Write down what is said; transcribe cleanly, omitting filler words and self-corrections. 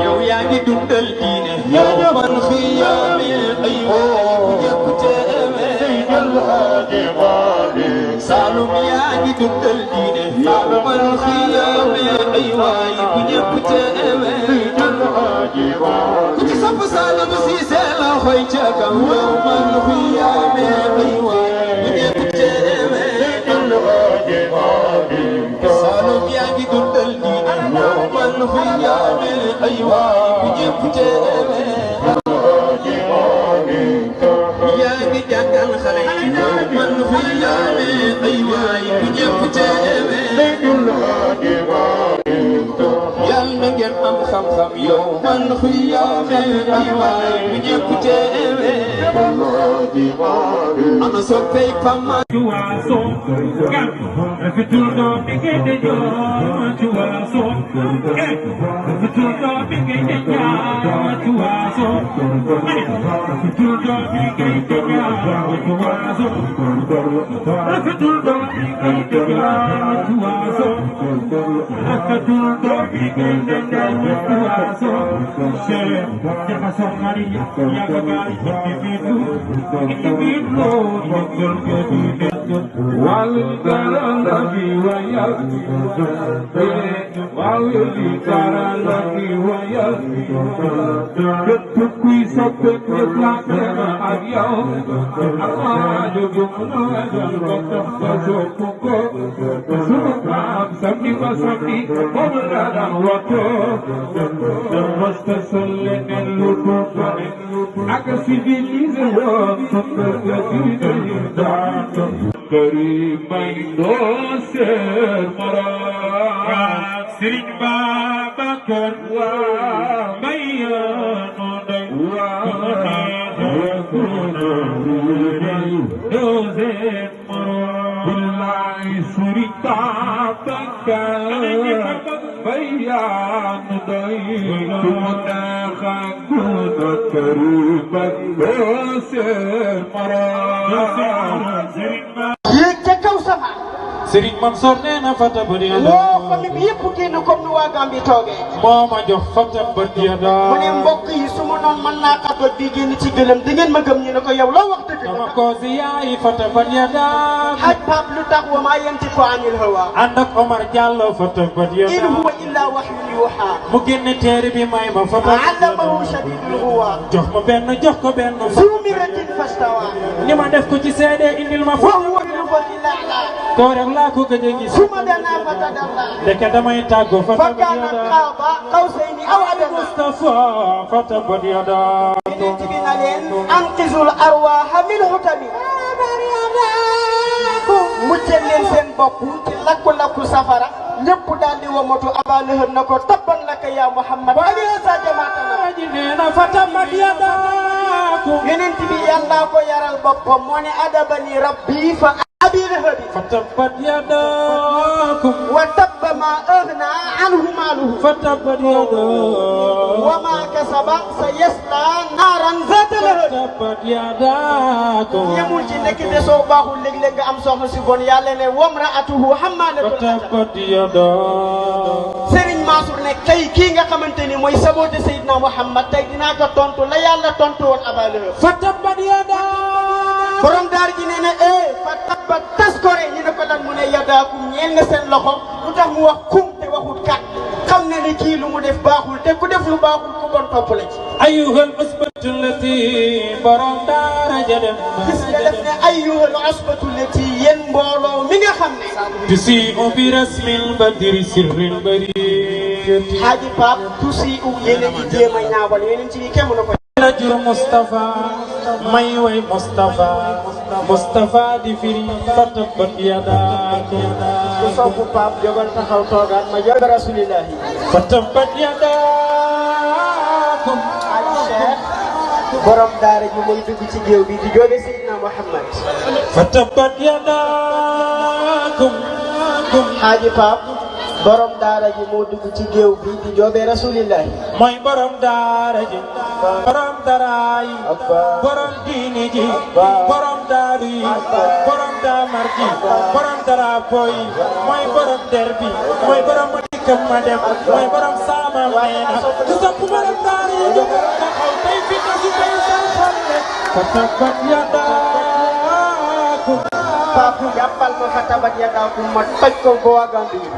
yow yaa ngi dundal diine yow man xiyaame ay waay ñëpp teewe Saalum yaa ngi dundal diine yow man xiyaame ay waay bu ñëpp teewe ku ci sapp Saalum si seen loxoy ca kaw yow man xiyaame ay waay bu ñëpp teewe Saalum yaa ngi dundal diine yow man xiyaame ay waay bu ñëpp teewe yaa ngi jàngal xale yi yow man xiyaame ay waay bu ñëpp teewe yal na ngeen am xam-xam yow man xiyaame ay waay bu ñëpp teewe ana soppey pama Juwaso, Fitudo, Bigede, Juwaso, Fitudo, Bigede, Juwaso, Fitudo, Bigede, Juwaso, Fitudo, Bigede, Juwaso, Fitudo, Bigede, Juwaso, Share, Jamaso Maria, Yagabari, Individu, Karimain doser marah Sering Babakar Bayan odai doser marah Bilai sering Babakar Bayan odai Kumundakan kuna karimain doser marah Serigne Mansour nee na Fata Badiada woo famille bi yëpp génn comme ni waa Gambie toogee moo ma jox Fata Badiada mu ne mbokk yi su ma noon mën naa xabat bi génn ci gëlëm di ngeen ma gëm ñu ne ko yow loo wax dëgg dama ko si yaay Fata Badiada xaj Pape lu tax wa maa yantiqu anil hawa ànd ak Omar Diallo Fata Badiada in huwa illa wahyun yuha mu génne téere bi may ma Fata allamahu shadidul quwa jox ma benn jox ko benn zu miratin fastawa ni ma def ko ci seede indil ma wa huwa bil ufqil a'la ko rek laa ko gëj a gis suma dana fatadalla ndeke damay tàggo Fata fa kaana Badiada qaaba qawsayni aw adna Mustafa Fata Badiada yeneen ci bi na leen anqizul arwaaha min hutami muccal leen seen bopp ci lakku-lakku safara ñëpp daal di wamatu Aba Lahab na ko tabban laka ya Muhammad aliya sa jamaatana ji nee na Fata Badiada yeneen ci bi yàlla ko yaral boppam moo ne adabani rabbi fa Abi Lahab Fata Badiada wa tabba ma aghna anhu maaluhu Fata Badiada wa ma kasaba sa yasla naaran zaata lahab Fata Badiada yemul ci nekk de soo baaxul léeg-léeg nga am soxna si bon yàlla ne wamraatuhu hammalatul Fata hatab Badiada Serigne Mansour ne tey kii nga xamante ni mooy saboote Seydina Muhammad tey dinaa ko tontu la yàlla tontu woon Aba Lahab Fata Badiada borom daar ji nee na fa tabba taskore ñu ne ko lan mu ne yadaakum ñeel nga seen loxo lu tax mu wax kum te waxut kat xam ne ni kii lu mu def baaxul te ku def lu baaxul ku bon topp la ci ayyuhal usbatu allati borom daara ja dem gis nga def ne ayyuhal usbatu allati yéen mbooloo mi nga xam ne tusi bi rasmil badri sirril bariyati Haaji Pape tusi yéen a ngi jéem a ñaawal yeneen ci kenn mënu ko jur Mustafa may way Mustafa di firi Fata Badiada ku sopp Pape jógal taxaw toogaat ma jël rasulillahi Fata Badiada Haaji Cheikh borom daara ji mooy dugg ci géew bi di joobe Seydina Muhammad فتبت يداكم Haaji Paap borom daara ji moo dugg ci géew bi di joobe Rasulillahi mooy borom daara ji borom dara yi borom diini ji borom daaru yi borom daamar ji borom daraapo yi mooy borom derbi mooy borom ma dikkam ma dem mooy borom saama meena ku sopp borom daara yi jóg taxaw tey fi tasu tey sal xalle fatabat yadaakum Paap jàppal ko fatabat yadaakum ma toj ko boo Gambie